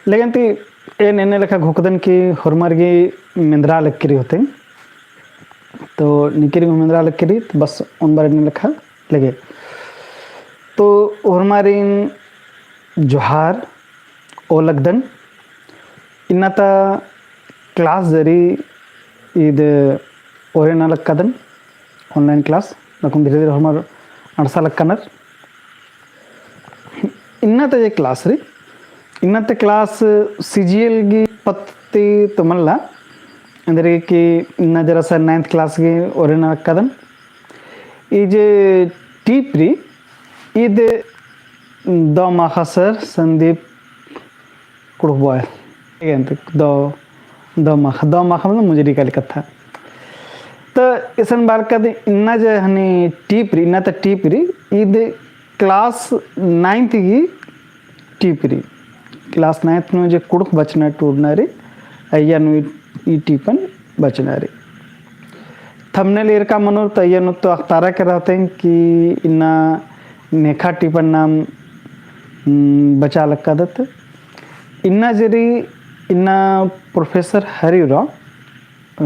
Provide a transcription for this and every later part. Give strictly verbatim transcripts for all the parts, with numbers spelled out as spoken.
लेकिन ती एन एन्ने लेखा घोखदन कि होरमर गे मेंदरा लक्की रई होते। तो निकिरी मेंदरा लक्की रई, तो बस ओन बार एन्ने लेखा लगे। तो होरमारिन जोहार ओलगदन। इन्ना ता class जरी ईद ओरे ना लक्कादन, online class, नकुन धीरे धीरे होरमर अंड़सा लक्कानर। इन्ना ता जे class रई, इन्ना ता class CGL गी पत्ती तो मल्ला, एन्देरगे कि इन्ना जरा सा ninth class गी ओरे ना लक्कादन। ई जे टीप रई, ईद दव माखा sir संदीप कुँड़ुख़ बॉय। ठीक है, तो दव, दव माखा, दव माखा मतलब मुजरी काली कत्था। तो इसन बालकदन इन्ना जे हनी टीप रई, इन्ना ता टीप रई, ईद class ninth गी टीप रई। Class ninth नू जे कुँड़ुख़ बचना टूड़ना रई, अइय्या नू ई, ई टीपन बचना रई। Thumbnail एरका मनोर तो अइय्या नू तो अख़तारा केरा होते कि इन्ना नेखा टीपन नाम, हम्म, बचा लक्कादत। इन्ना जरी इन्ना Professor हरि उराँव, अ,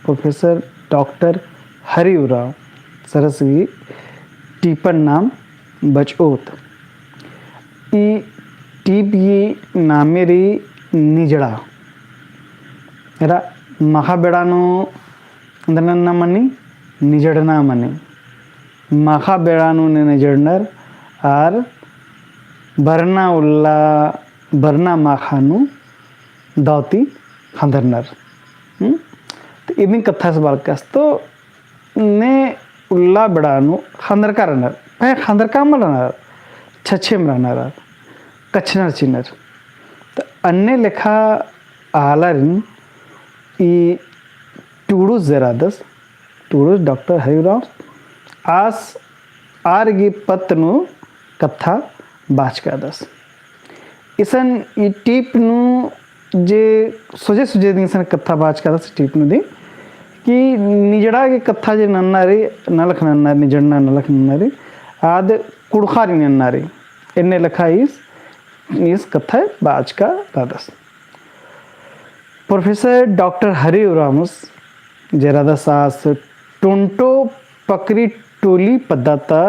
Professor Doctor हरि उराँव सरस गी टीपन नाम बचओत। ई टीप गी नामे रई निजड़ा। एरा माखा बेड़ा नू एन्देर नन्ना मनी, निजड़ना मनी। माखा बेड़ा नू ने निजड़नर आर बरना उल्ला, बरना माखा नू दव ती ख़न्दरनर। हम्म? तो इदिन कत्था से बालकस तो ने उल्ला बेड़ा नू ख़न्दरका रअनर, पहें ख़न्दरका मल रअनर, छछेम रअनर, कछनर चिनर। तो अन्ने लेखा आलारिन ई टूड़ुस जे रअदस, टूड़ुस डॉक्टर हरि उराँव आस आर गी पत्त नू कत्था बाचकादस। इसन ई टीप नू जे सोझे सोझे दिम इसन कत्था बाचकादस टीप नू दिम कि निजड़ा गी कत्था जे नन्ना रई, नलख नन्ना रई, निजड़ना नलख नन्ना रई, आद कुँड़ुख़ारिन नन्ना रई। एन्ने लेखा ईस, ईस कत्था बाचका रअदस। Professor डॉक्टर हरि उराँवस जे रअदस आस टोंटो पकरी टोली पद्दा ता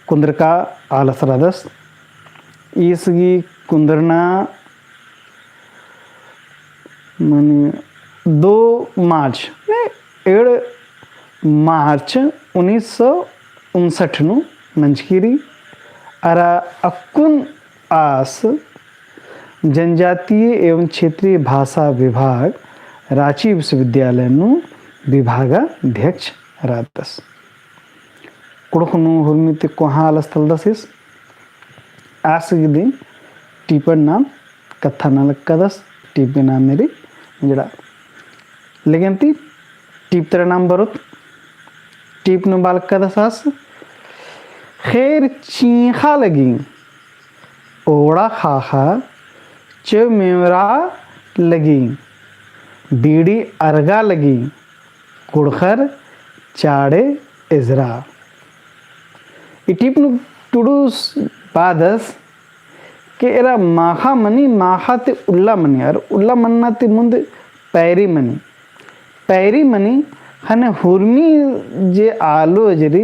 कुन्दरका आलस रअदस। ईस गी कुन्दरना मने दो मार्च, ने एड़ मार्च उन्नीस सौ उनसठ नू नंजकी रई। अरा अक्कुन आस जनजातीय एवं क्षेत्रीय भाषा विभाग राँची विश्वविद्यालय नू विभागाध्यक्ष रअदस। कुँड़ुख़ नू हुरमी ती कोहाँ आलस तलदस ईस। आस गी दिम टीपन नाम कत्था नलख कादस, टीप गी नामे रई निजड़ा। लेकिन ती टीप तरा नाम बरओत, टीप नू बालक कादस आस, ख़ेर चींख़ा लगी, ओड़ा ख़ाख़ा चो मेवरा लगी, बीड़ी अरगा लगी, कुँड़ुख़र चाड़े एजरा। ई टीप नू टूड़ुस बादस कि एरा माख़ा मनी, माख़ा ती उल्ला मनी, अरा उल्ला मन्ना ती मुन्द पैरी मनी। पैरी मनी ख़ने हुरमी जे आलो अजरी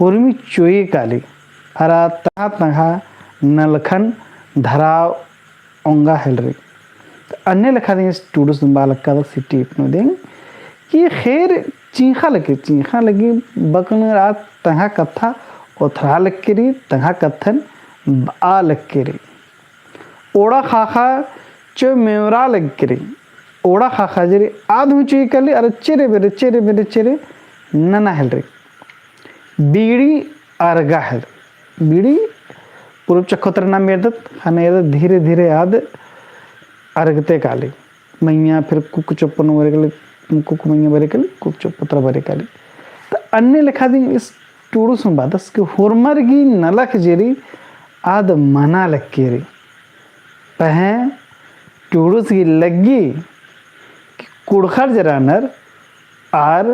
हुरमी चोई काली, अरा तंगआ तंगआ नलखन धरा ओंगा हेलरी। तो अन्ने लेखा दिम टूड़ुस बालक कादस ई टीप नू दिम कि ख़ेर चींख़ा लगी, चींख़ा लगी बकनर आ तंगआ कत्था ओथरा लगी रई, तंगआ कत्थन बआ लगी रई। ओड़ा ख़ाख़ा चो मेवरा लगी रई। ओड़ा ख़ाख़ा जे रई आद हूँ चोई काली, अरा चेरे बेरे, चेरे बेरे, चेरे नना हेलरी। बीड़ी अरगा हेलरी। बीड़ी पूरब चक्खो तरा नाम एरदत, ख़ने एरदत धीरे धीरे आद अरगते काली। मइय्याँ फिर कुक चोप्पो नू बरे काली, कुक मइय्याँ बरे काली, कुक चोप्पो तरा बरे काली। तो अन्ने लेखा दिम ईस टूड़ुस बादस कि होरमर गी नलख जे रई आद मना लगी रई। पहें टूड़ुस गी लग्गी कि कुँड़ुख़र जे रअनर आर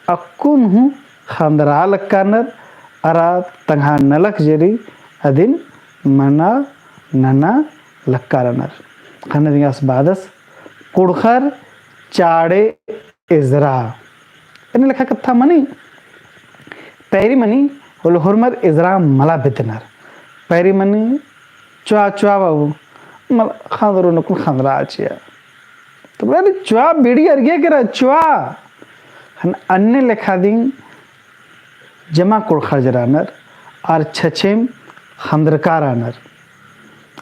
अक्कुन हूँ ख़न्दरा लक्कानर, अरा तंगआ नलख जे रई अदिन मना नना लक्कारनर। ख़ने दिंगास बादस, कुँड़ुख़र चाड़े एजरा। एन्ने लेखा कत्था मनी, पैरी मनी होले होरमर एजरा मला बेद्दनर। पैरी मनी चुआ, चुआ बाबू, मल ख़न्दरो नकुन ख़न्दरा चिआ। तो बोले, "अरे चुआ, बीड़ी अरगिया केरा, चुआ।" हन अन्ने लेखा दिम जमा कुँड़ुख़र जे रअनर, आर छछेम ख़न्दरका रअनर।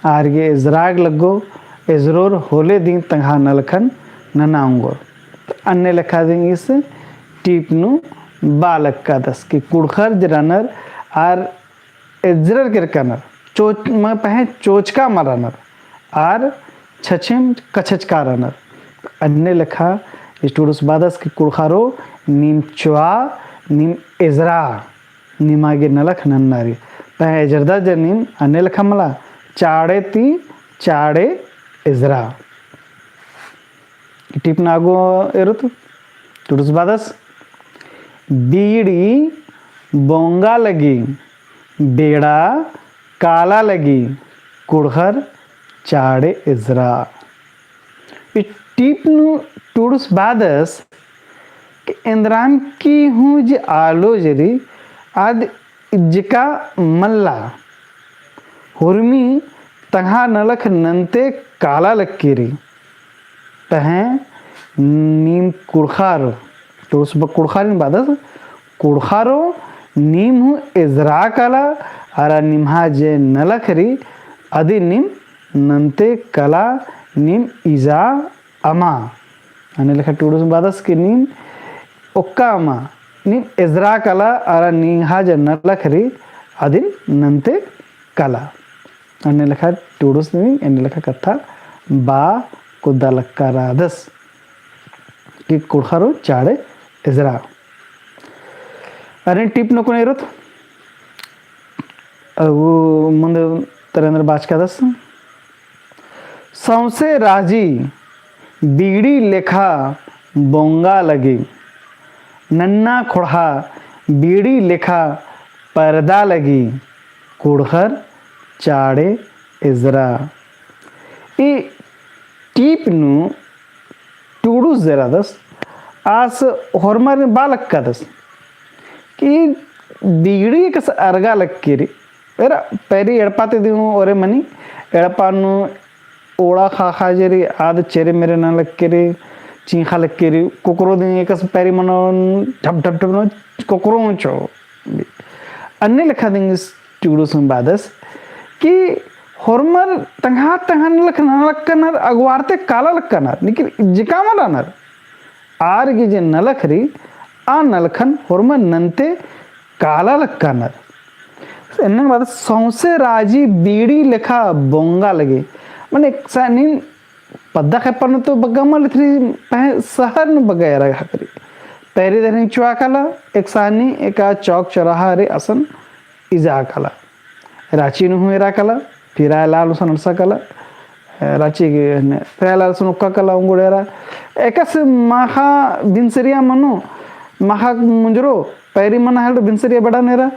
आर गे एजराग लग्गो, एजरोर होले दिम तंग्हा नलखन नना ओंगोर। अन्ने लेखा दिम इस टीप नू बआ लक्कादस कि कुँड़ुख़र जे रअनर आर एजरर केरका रअनर, चोच-, म-, पहें चोचका मल रअनर, आर छछेम कछचका रअनर। अन्ने लेखा इस टुड़ुस बादस कि कुँड़ुख़ारो नीम चुआ, नीम एजरा, निमा गे नलख नन्ना रई। पहें एजरदस जे नीम अन्ने लेखा मला, चाड़े ती चाड़े एजरा। टीप नू आगो एरोत, टुड़ुस बादस, बीड़ी बोंगा लगी, बेड़ा काला लगी, कुँड़ुख़र चाड़े एजरा। ई टीप नू टुड़ुस बादस कि एन्दराम की हूँ जे आलो जे रई आद इज्जका मल्ला। होरमी तंग्हा नलख नन्ते काला लक्की रई। पहें नीम कुँड़ुख़ारो, टुड़ुस बा कुँड़ुख़ारिन बादस, कुँड़ुख़ारो नीम हूँ एजरा काला, अरा निम्हा जे नलख रई, अदिन नीम नन्ते काला, नीम इजा अमा। अन्ने लेखा टुड़ुस बादस कि नीम ओक्का अमा, नीम एजरा काला, अरा निम्हा जे नलख रई, अदिन नन्ते काला। अन्ने लेखा टुड़ुस नीम, अन्ने लेखा कत्था बआ कुद्दा लक्का रअदस कि कुँड़ुख़ारो चाड़े एजरा। अन्ने टीप नू कुन एरोत, अउ मुन्द तरेंद्र बाचकादस। सौंसे राजी बीड़ी लेखा बोंगा लगी, नन्ना ख़ोंड़हा बीड़ी लेखा परदा लगी, कुँड़ुख़र चाड़े एजरा। ई टीप नू टुड़ुस जे रअदस, आस होरमारिन बआ लक्कादस कि बीड़ी एकस अरगा लक्की रई, एरा पैरी एड़पा ती दिम ओरे मनी, एड़पा नू ओड़ा ख़ाख़ा जे रई, आद चेरे मेरे नना लक्की रई, चींख़ा लक्की रई, कोकरो दिम एकस पैरी मनो ढप ढप ढप मनो कोकरो चो। अन्ने लेखा दिम इस टुड़ुस बादस कि होरमर तंग्हा तंग्हा नलख नना लक्कानर, अगवारते काला लक्कानर, निकिर इज्जका मल रअनर। आर गे जे नलख रई, आ नलखन होरमर नन्ते काला लक्कानर। एन्ने बादस सौंसे राजी बीड़ी लेखा बोंगा लगी। मने एकसानी पद्दा खेप्पा नू तो बग्गे मल इथरी, पहें शहर नू बग्गे एरा ख़क्खरी। पैरी दरिन चुआ काला, एकसानी एका चौक चौराहा रई असन इजा काला। राँची नू हूँ एरा काला, फिर आय लाल उसन अंड़सा काला, राँची गे, फिर आय लाल उसन ओक्का काला ओंगोड़ एरा। एकस माख़ा भिनसरिया मनो, माख़ा मुंजरो, पैरी मना हेलरो भिनसरिया बेड़ा नू एरा,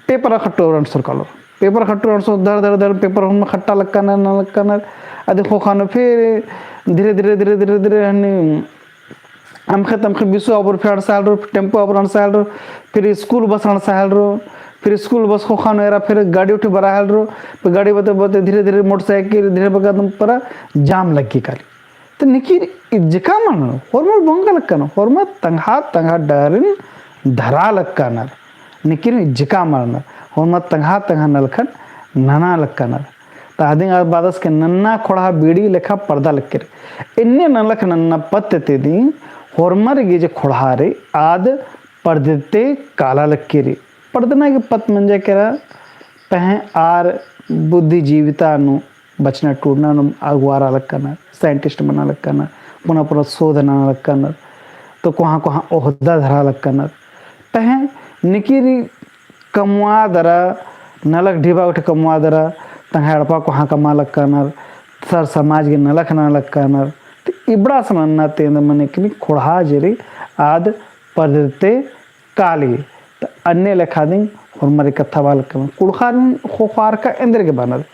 paper ख़ट्टो अंड़सर कालो। Paper ख़ट्टो अंड़सर धड़ धड़ धड़ paper होरमा ख़ट्टा लक्कानर, नना लक्कानर। अदी ख़ोख़ा नू फिर धीरे धीरे धीरे धीरे धीरे हनी अमख़े तमख़े बिसु आबोर फिर अंड़सा हेलरो, फिर टेम्पो आबोर अंड़सा हेलरो, फिर school bus अंड़सा हेलरो, फिर school bus ख़ोख़ा नू एरा, फिर गाड़ी उठी बरआ हेलरो, फिर गाड़ी बते बते धीरे धीरे motorcycle धीरे बग्गे दम परा jam लग्गी काली। तो निकिर इज्जका मल रअनर, होरमर बोंगा लक्कानर, होरमर तंग्हा तंग्हा डहरिन धरआ लक्कानर, निकिर इज्जका मल रअनर, होरमर तंग्हा तंग्हा नलखन नना लक्कानर। तो अदिन आद बादस कि नन्ना ख़ोंड़हा बीड़ी लेखा परदा लक्की रई। एन्ने नलख नन्ना पत्त ती दिम होरमर गे जे ख़ोंड़हा रई आद परदते काला लक्की रई। परदना गे पत्त मंजा केरा, पहें आर बुद्धिजीविता नू बचना टूड़ना नू अगवारा लक्कानर, scientist मना लक्कानर, पुना पुना शोध नना लक्कानर, तो कोहाँ कोहाँ ओहदा धरआ लक्कानर। पहें निकिर कमआ दरा, नलख ढिबा उठे कमआ दरा, तंग्है एड़पा कोहाँ कमआ लक्कानर, सर समाज गे नलख नना लक्कानर। तो इबड़ा सन नन्ना तेंद मने कि ख़ोंड़हा जे रई आद परदते काली। तो अन्ने लेखा दिम होरमर कत्था बआ लक्कानर। कुँड़ुख़ारिन ख़ोख़ारका एन्देरगे बअनर।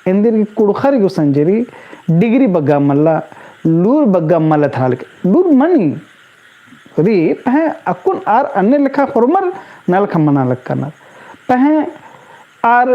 एन्देर गे कुँड़ुख़र गे गुसन जे रई, degree बग्गे मल्ला, लूर बग्गे मल्ला एथरा लगी। लूर मनी रई, पहें अक्कुन आर अन्ने लेखा होरमर नलख मना लक्कनर। पहें आर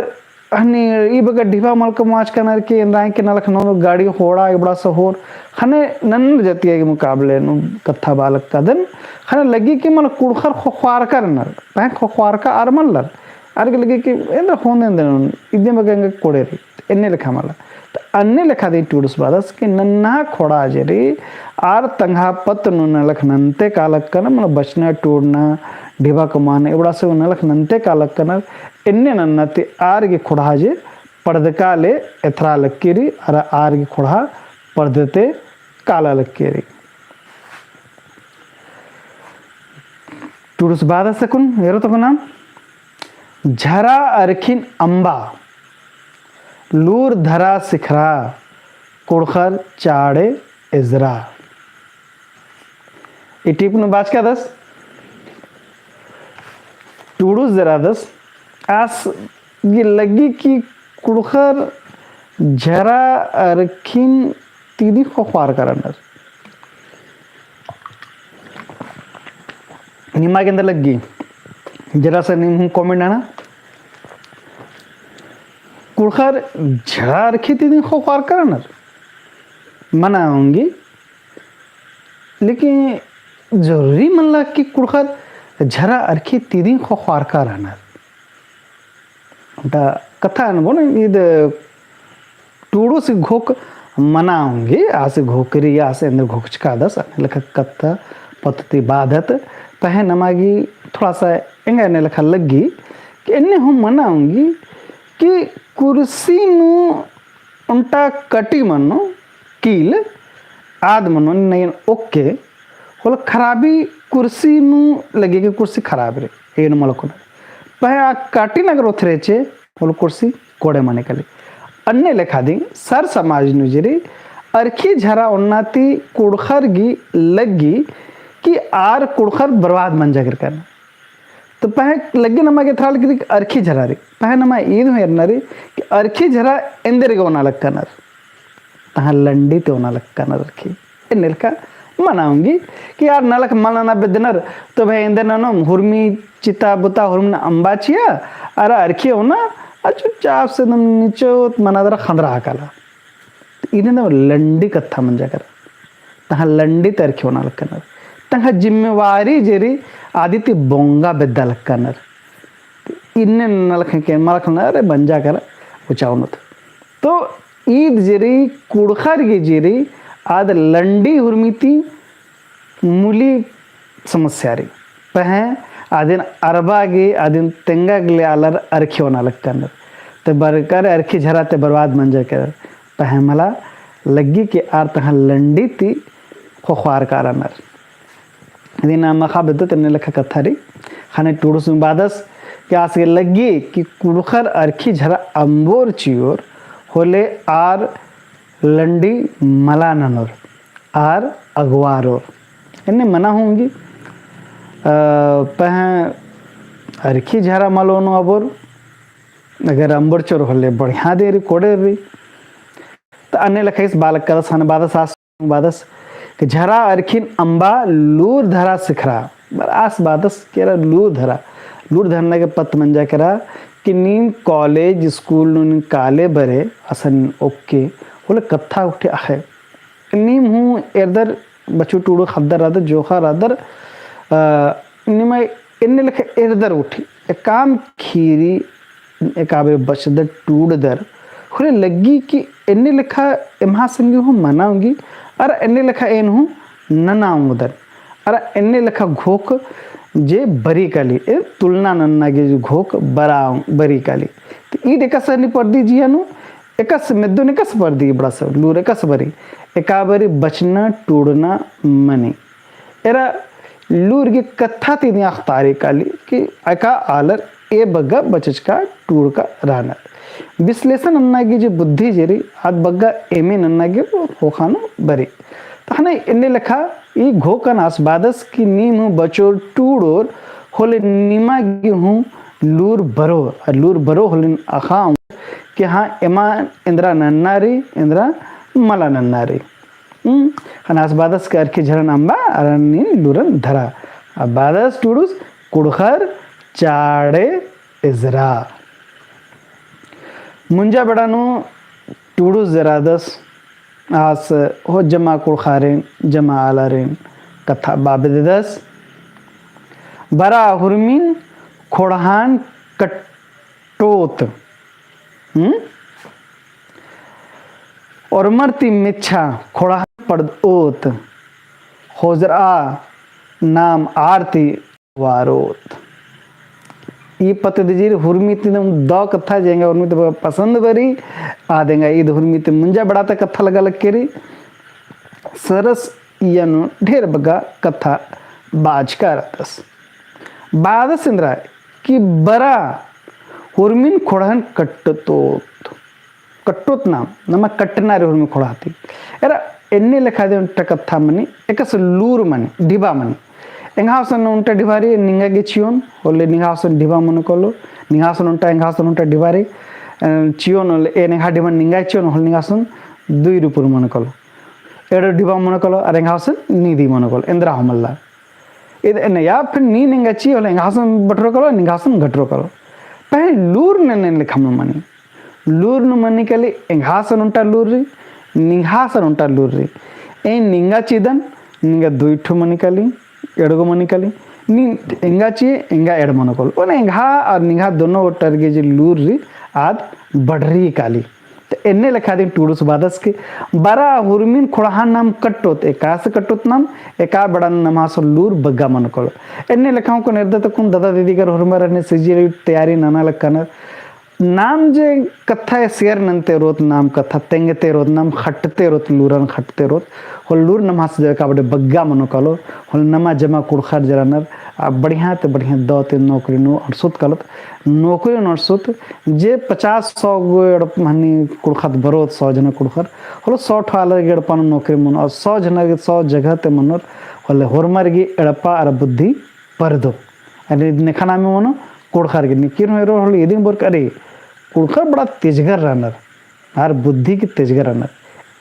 हनी ई बग्गे ढिबा मलका माच कनर कि एन्देर गे नलख ननो गाड़ी होड़ा इबड़ा सहोर, ख़ने नन्नर जतिया गे मुकाबले नू कत्था बआ लक्कादन, ख़ने लग्गी कि मल कुँड़ुख़र ख़ोख़वारका रअनर, पहें ख़ोख़वारका आर मल्लर। आर गे लग्गी कि एन्देर होन्द एन्देर नू, इदिन बग्गे एंगा कोड़े रई, एन्ने लेखा मल्ला। त अन्ने लेखा दिम टूड़ुस बादस कि नन्ना ख़ोंड़हा जे रई, आर तंग्है पत्त नू नलख नन्ते कालक्कन, मतलब बचना, टूड़ना, ढिबा कमअना, इबड़ा से नलख नन्ते कालक्कन, एन्ने नन्ना ती आर गे ख़ोंड़हा जे पड़दका ले एथरा लक्की रई, अरा आर गे ख़ोंड़हा पड़दते काला लक्की रई। टूड़ुस बादस अक्कुन, एरो तोकना, झरा अरखिन अम्बा, लूर धरा सिखरा, कुँड़ुख़र चाड़े एजरा। ई टीप नू बाचकादस, टूड़ुस जरादस, आस गे लग्गी कि कुँड़ुख़र झरा अरखिन ती दिम ख़ोख़वारका रअनर। निमा गे एन्देर लग्गी, जरा सा नीम हूँ comment नना। कुँड़ुख़र झरा अरखी ती दिम ख़ोख़वारका रअनर। मना ओंगी, लेकिन जरूरी मल्ला कि कुँड़ुख़र झरा अरखी ती दिम ख़ोख़वारका रअनर। ओन्टा कत्था अनबोन, ईद टूड़ुस घोख मना ओंगी, आस घोख रई, आस एन्देर घोखचकादस, अन्ने लेखा कत्था पत्त ती बादत, पहें नमा गे थोड़ा सा एंगा एन्ने लेखा लग्गी, कि एन्ने हूँ मना ओंगी, कि कुर्सी नू ओन्टा कटी मनो, कील, आद मनो, नयन OK, होले खराबी कुर्सी नू लग्गी कि कुर्सी खराब रई, एन मलकुन। पहें आ कटिन अगर ओथरे चे, होले कुर्सी कोड़े मनी काली। अन्ने लेखा दिम सर समाज नू जे रई, अरखी झरा ओन्ना ती कुँड़ुख़र गे लग्गी कि आर कुँड़ुख़र बर्बाद मंजा केरकन। तो पहें लग्गी नमा गे एथरा लगी कि अरखी झरा रई। पहें नमा ईद हूँ एरना रई कि अरखी झरा एन्देर गे ओना लक्कनर। तहाँ लंडी ती ओना लक्कनर अरखी। एन्ने लेखा मना ओंगी कि आर नलख मल नना बेद्दनर, तो भाई एन्देर ननोम, हुरमी चिता बुता हुरमी नू अम्बा चिआ, अरा अरखी ओना, आ चुपचाप से एकदम निचोत मना दरा ख़न्दरा काला। तो इदिन लंडी कत्था मंजा केरा। तहाँ लंडी ती अरखी ओना लक्कनर। तंग्है जिम्मेवारी जे रई अदी ती बोंगा बेद्दा लक्कनर। इन्ने नलख के मलख ना, अरे मंजा केरा उचावनुत। तो ईद जे रई कुँड़ुख़र गे जे रई आद लंडी हुरमी ती मूली समस्या रई। पहें अदिन अरबा गे, अदिन तेंगा गे ले आलर अरखी ओना लक्कनर। ते बरकर अरखी झरा ती बर्बाद मंजा केरर। पहें मला लग्गी कि आर तहाँ लंडी ती ख़ोख़वारका रअनर। इदिन नाम अख़ा बेद्दत एन्ने लेखा कत्था रई। ख़ने टूड़ुस बादस कि आस गे लग्गी कि कुँड़ुख़र अरखी झरा अम्बोर चिओर होले आर लंडी मला ननोर, आर अगवारोर। एन्ने मना हूँ ओंगी। अ, पहें अरखी झरा मल ओनो अबोर, अगर अम्बोर चिओर होले बढ़िया दे रई, कोड़े रई। तो अन्ने लेखा ईस बआ लक्कदस, ख़ने बादस आस बादस कि झरा अरखिन अम्बा लूर धरा सिखरा। बरआ आस बादस केरा लूर धरा। लूर धरना गे पत्त मंजा केरा कि नीम college, school नू नीम काले बरे असन OK। होले कत्था उठे अख़े। नीम हूँ एरदर बचु टूड़ो ख़द्दर रअदर, जोख़ा रअदर, अ, निमा एन्ने लेखा एरदर उठी, एकाम खीरी, एका बारी बचदर टूड़दर, होले लग्गी कि एन्ने लेखा एम्हा संगी हूँ मना ओंगी, अरा एन्ने लेखा एन हूँ नना ओंगदन, अरा एन्ने लेखा घोख जे बरी काली, ए तुलना नन्ना गे जे घोख बरा, बरी काली। तो ईद एकासे नी परदी जिया नू, एकासे मेद्दो ने एकासे परदी बड़ा सब, लूर एकासे बरी, एका बारी बचना टूड़ना मनी। एरा लूर गे कत्था ती दिम अख़तारी काली कि एका आलर ए बग्गे बचचका टूड़का रअनर। विश्लेषण नन्ना गे जे बुद्धि जे रई, आद बग्गे एमे नन्ना गे ख़ोख़ा नू बरी। तखने एन्ने लेखा ई घोखन आस बादस कि नीम हूँ बचोर टूड़ोर होले निमा गे हूँ लूर बरोर, अरा लूर बरोर होले अख़ा ओंगोर कि हाँ, एमा एन्दरा नन्ना रई, एन्दरा मला नन्ना रई। हम्म, ख़ने आस बादस के अरखी झरन अम्बा, अरा नीन लूरन धरा। अब बादस टूड़ुस कुँड़ुख़र चाड़े एजरा। मुंजा बेड़ा नू टूड़ुस जरादस आस हो जमा कुँड़ुख़ारिन, जमा आलारिन कत्था बआ बेद्ददस। बरा हुरमिन ख़ोंड़हान कट्टोत। हम्म? ओर्मर ती मेच्छा ख़ोंड़हान पड़दोत। होजरा नाम आर ती अगवारोत। ई पत्त दिजिर हुरमी ती दव कत्था जे एंगा हुरमी ती पसंद बरई, आद एंगा ईद हुरमी ती मुंजा बेड़ा ता कत्था लगा लक्की रई। सरस इय्या नू ढेर बग्गे कत्था बाचका रअदस। बादस एन्दरा कि बरा हुरमिन ख़ोंड़हन कट्टतोत। कट्टोत नाम, नमा कट्टना रई हुरमी ख़ोंड़हा ती। एरा एन्ने लेखा दे ओन्टा कत्था मनी, एकस लूर मनी, ढिबा मनी। एंग्है गुसन ओन्टा ढिबा रई, निंगा गे चिओन, होले निंग्है गुसन ढिबा मनो कालो, निंग्है गुसन ओन्टा, एंग्है गुसन ओन्टा ढिबा रई, अ, चिओन होले, एन एंग्है ढिबा निंगा चिओन, होले निंग्है गुसन दुई रूपुर मनो कालो। एड़ो ढिबा मनो कालो, अरा एंग्है गुसन नीदी मनो कालो, एन्दरा हूँ मल्ला। ईद एन्ने या फिर नीन एंगा चिओ होले एंग्है गुसन बटरो कालो, निंग्है गुसन घटरो कालो। पहें लूर नू एन्ने लेखा मनी। लूर नू मनी काली, एंग्है गुसन ओन्टा लूर रई, निंग्है गुसन ओन्टा लूर रई। एन निंगा चिदन, निंगा दुई ठो मनी काली, एड़गो मनी काली। नीन एंगा चिए, एंगा एड़ मनो कालो। ओने एंग्है अरा निंग्है दोनों ओटर गे जे लूर रई, आद बढ़री काली। तो एन्ने लेखा दिम टूड़ुस बादस के बरा हुरमिन ख़ोंड़हान नाम कट्टोत, एकासे कट्टोत नाम, एका बेड़ा नू नम्है गुसन लूर बग्गे मनो कालो। एन्ने लेखा हूँ कोन एरदत कुन दादा दीदीगर होरमर एन्ने सिजिल तैयारी नना लक्कनर। नाम जे कत्था share नन्ते रओत, नाम कत्था तेंगते रओत, नाम खट्टते रओत, लूरन खट्टते रओत, होले लूर नम्है गुसन जे एका बेड़ा बग्गे मनो कालो, होले नमा जमा कुँड़ुख़र जे रअनर, आ बढ़िया ती बढ़िया दव ती नौकरी नू अंड़सोत कालोत, नौकरी नू अंड़सोत, जे पचास सौ गो एड़पा हनी कुँड़ुख़त बरओत, सौ जना कुँड़ुख़र, होले सौ ठो आलर गे एड़पा नू नौकरी मनो, अरा सौ जना गे सौ जगह ती मनोर, होले होरमर गे एड़पा अरा बुद्धि परदो। अरे नेखा नामे मनो कुँड़ुख़र गे, निकिर हूँ एरोर होले इदिन बरओर, अरे कुँड़ुख़र बड़ा तेजगर रअनर। आर बुद्धि गे तेजगर रअनर।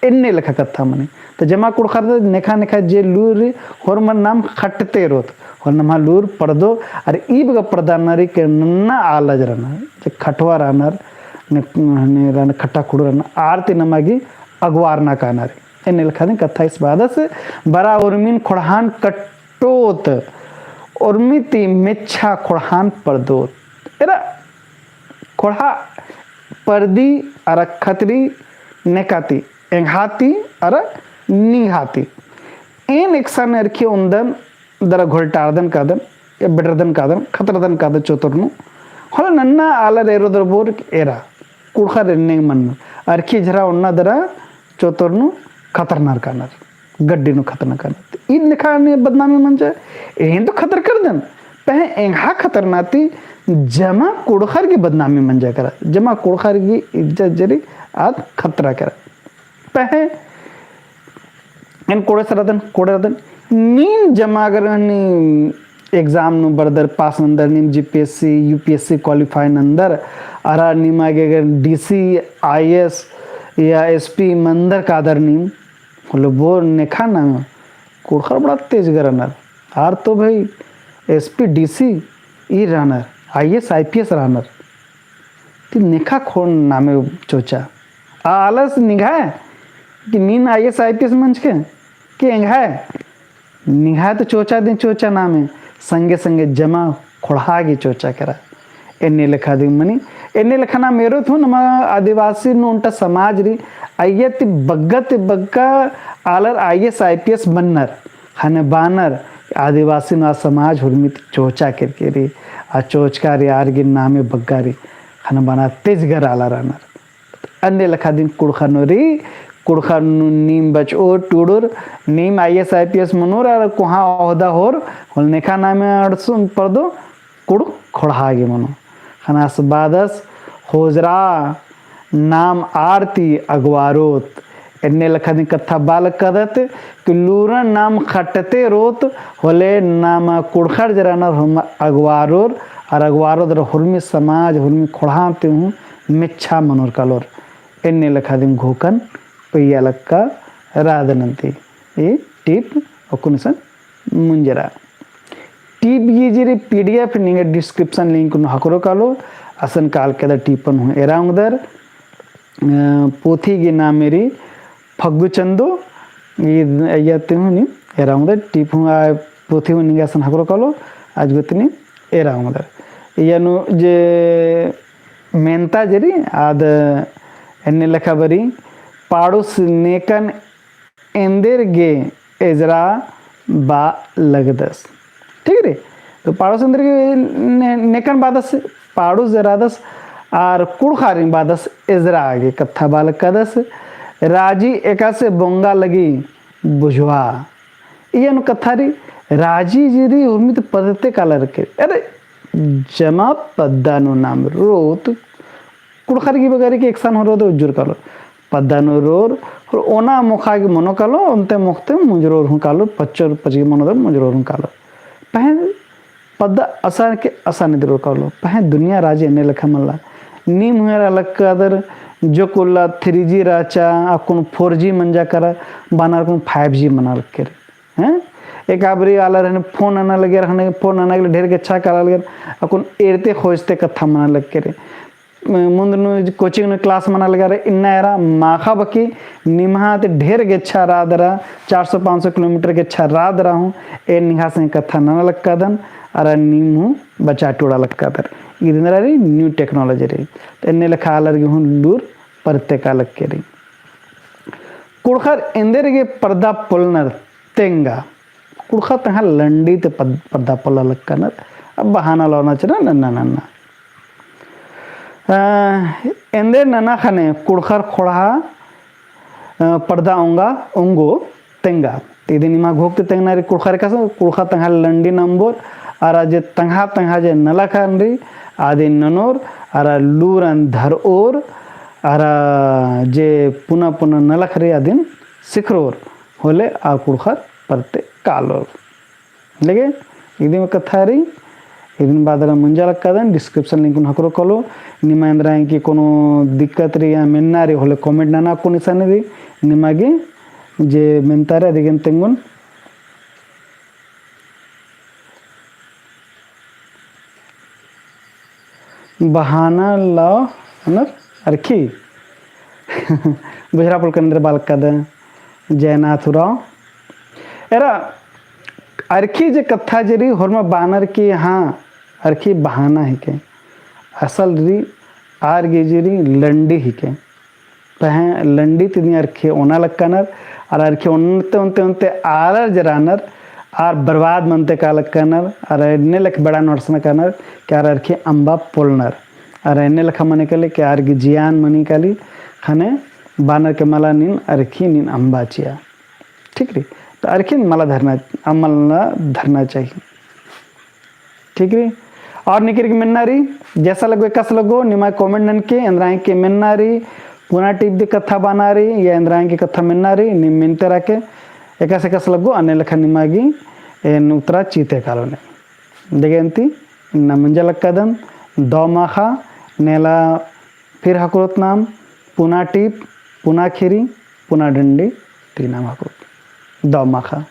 एन्ने लेखा कत्था मनी। तो जमा कुँड़ुख़र ता नेखा नेखा जे लूर रई, होरमर नाम खट्टते रओत। होले नम्है लूर परदो, अरा ई बग्गे परदना रई के नन्ना आलर जे रअनर, जे खटवा रअनर, ने, ने रअनर खट्टा खुड़ू रअनर, आर ती नमा गे अगवारना काना रई। एन्ने लेखा दिम कत्था ईस बादस, बरा हुरमिन ख़ोंड़हान कट्टोत, उर्मी ती मेच्छा ख़ोंड़हान परदोत। एरा ख़ोंड़हा परदी अरा खतरी नेका ती, एंग्है ती अरा निंग्है ती। एन एकसन अरखी ओन्दन दरा घोलटारदन कादन, या बेडरदन कादन, खतरदन कादन चोतर नू। होले नन्ना आलर एरोर बरओर एरा, कुँड़ुख़र एन्ने मन्नर। अरखी झरा ओन्ना दरा चोतर नू खतरनर कानर। गड्डी नू खतरना कानर। ईद नेखा ने बदनामी मंजा, एन तो खतर करदन, पहें एंग्है खतरना ती जमा कुँड़ुख़र गे बदनामी मंजा केरा, जमा कुँड़ुख़र गे इज्जत जे रई आद खतरा केरा। पहें एन कोड़े सरदन, कोड़े रअदन, नीन जमा अगर हनी exam नू बरदर, pass नन्दर, नीम G P S C, U P S C qualify नन्दर, अरा निमा गे अगर D C, I A S या S P मनदर कादर नीम, होले बओर नेखा नाम, कुँड़ुख़र बड़ा तेजगर रअनर। आर तो भाई S P, D C ई रअनर, I A S, I P S रअनर। ती नेखा ख़ोंड़हान नामे चोचा। आ आलस निंग्है कि नीन I A S, I P S मंजके कि एंग्है? निंग्है तो चोचा दिम चोचा नामे, संगे संगे जमा ख़ोंड़हा गे चोचा केरा। एन्ने लेखा दिम मनी, एन्ने लेखा नाम एरोत हूँ नमा आदिवासी नू ओन्टा समाज रई, अइय्या ती बग्गे ती बग्गे आलर I A S, I P S मन्नर, ख़ने बअनर, आदिवासी नू आ समाज हुरमी ती चोचा केरकी रई, आ चोचका रई, आर गे नामे बग्गे रई, ख़ने बअनर तेजगर आलर रअनर। अन्ने लेखा दिम कुँड़ुख़र नू रई, कुँड़ुख़र नू नीम बचओर टूड़ोर, नीम I A S, I P S मनोर, अरा कोहाँ ओहदा होर, होले नेखा नामे अंड़सोन परदो, कुँड़ुख़ ख़ोंड़हा गे मनो। ख़ने आस बादस होजरा नाम आर ती अगवारोत। एन्ने लेखा दिम कत्था बआ लक्कादत कि लूरन नाम खट्टते रओत, होले नमा कुँड़ुख़र जे रअनर होरमर अगवारोर, अरा अगवारोर दरा हुरमी समाज, हुरमी ख़ोंड़हा ती हूँ मेच्छा मनोर कालोर। एन्ने लेखा दिम घोखन पेया लक्का रअदन अन्ती। ई टीप अक्कुन इसन मुंजरा। टीप गही जे रई PDF निंगा description link नू हकरो कालो, असन काल केदा टीपन हूँ एरा ओंगदर। अ, पोथी गही नामे रई फग्गु चंदो, ई अइय्या ती हूँ नीम एरा ओंगदर, टीप हूँ आ पोथी हूँ निंगा असन हकरो कालो, आजगो ती नीम एरा ओंगदर। इय्या नू जे मेन्ता जे रई, आद एन्ने लेखा बरई, पाड़ुस नेकन एन्देर गे एजरा बआ लगदस। ठीक रई? तो पाड़ुस एन्देर गे ने-, नेकन बअदस, पाड़ुस जे रअदस, आर कुँड़ुख़ारिन बअदस एजरा गे कत्था बआ लगदस। राजी एकासे बोंगा लगी बुझवा। इय्या नू कत्था रई, राजी जे रई उर्मी ती पद्दा ती कालर के। अरे, जमा पद्दा नू नाम रोत, कुँड़ुख़र गही बगरी के एकसन हूँ रओर दे उज्जुर कालोर। पद्दा नू रओर, और ओना मोख़ा गे मनो कालोर, ओन्टे मोख़ ती मुंजरोर हूँ कालोर, पच्चोर पच्चगी मनो दे मुंजरोर हूँ कालोर। पहें पद्दा असन के असन इदरोर कालोर। पहें दुनिया राजी एन्ने लेखा मल्ला। नीम हूँ एरा लगदर, जोक उल्ला three G रहचा, अक्कुन four G मंजा केरा, बानर अक्कुन five G मना लग केरा। हैं? एका बारी आलर हने फोन नना लगियर, हने फोन नना के ढेर गेच्छा काला लगियर, अक्कुन एरते खोजते कत्था मना लग केरा। म-, मुन्द नू coaching नू class मना लगियर, इन्ना एरा माख़ा बकी निम्हा ती ढेर गेच्छा रअदरा, चार सौ पाँच सौ kilometer गेच्छा रअदरा हूँ, एन निंग्है संगे कत्था नना लगदन, अरा नीम हूँ बचा टोड़ा लगदर। इदिन एरा रई new technology रई। तो एन्ने लेखा आलर गे हूँ लूर परते काला लग केरा। कुँड़ुख़र एन्देर गे परदा पोलनर तेंगा। कुँड़ुख़र तंग्है लंडी ती पद-, परदा पोल्ला लगनर। अब बहाना लौना चना नन्ना नन्ना। अ, एन्देर नना ख़ने कुँड़ुख़र ख़ोंड़हा, अ, परदा ओंगा, ओंगो तेंगा। इदिन निमा घोख ती तेंगना रई कुँड़ुख़र एकासे, कुँड़ुख़र तंग्है लंडी नंबोर, अरा जे तंग्है तंग्है जे नलख रई, आदिन ननोर, अरा लूरन धरओर, अरा जे पुना पुना नलख रई, आदिन सिखरोर, होले आ कुँड़ुख़र परते कालोर। लगे, इदिम कत्था रई, इदिन बअदरा मुंजा लगदन, description link नू हकरो कालो, निमा एन्द्रा की कोनो दिक्कत रई या मेन्ना रई, होले comment नना अक्कुन इसन दी, निमा गे जे मेन्ता रई, अदिगेन तेंगोन। बहाना लौनर अरखी। बुझरा पोल्लनर बआ लगदर, जयनाथ उराँव। एरा अरखी जे कत्था जे रई होरमा बअनर की हाँ, अरखी बहाना हिके। असल रई आर गे जे रई लंडी हिके। पहें लंडी ती दिम अरखी ओना लगनर, अरा अरखी ओनते ओनते ओनते आलर जे रअनर, आर बर्बाद मनते काला लगनर, अरा एन्ने लेखा बेड़ा नू अंड़सना कानर, कि आर अरखी अम्बा पोल्लनर, अरा एन्ने लेखा मनी काली, कि आर गे जियान मनी काली, ख़ने बअनर के मला नीन अरखी नीन अम्बा चिआ। ठीक रई? तो अरखी मला धरना, अम्बा ला धरना चाहिए। ठीक रई। और निकिर की मेन्ना रई, जैसा लग्गो एकासे लग्गो, निमा comment ननके, एन्द्रा की मेन्ना रई, पुना टीप दी कत्था बअना रई, या एन्द्रा की कत्था मेन्ना रई, नीम मेनते रअके, एकासे एकासे लग्गो, अन्ने लेखा निमा गे एन उत्तरा चिते कालोन। देगे अन्ती, इन्ना मुंजा लगदन, दव माख़ा, नेला फिर हकरोत नाम, पुना टीप, पुना खीरी, पुना डंडी, ती नाम हकरोत। दव माख़ा।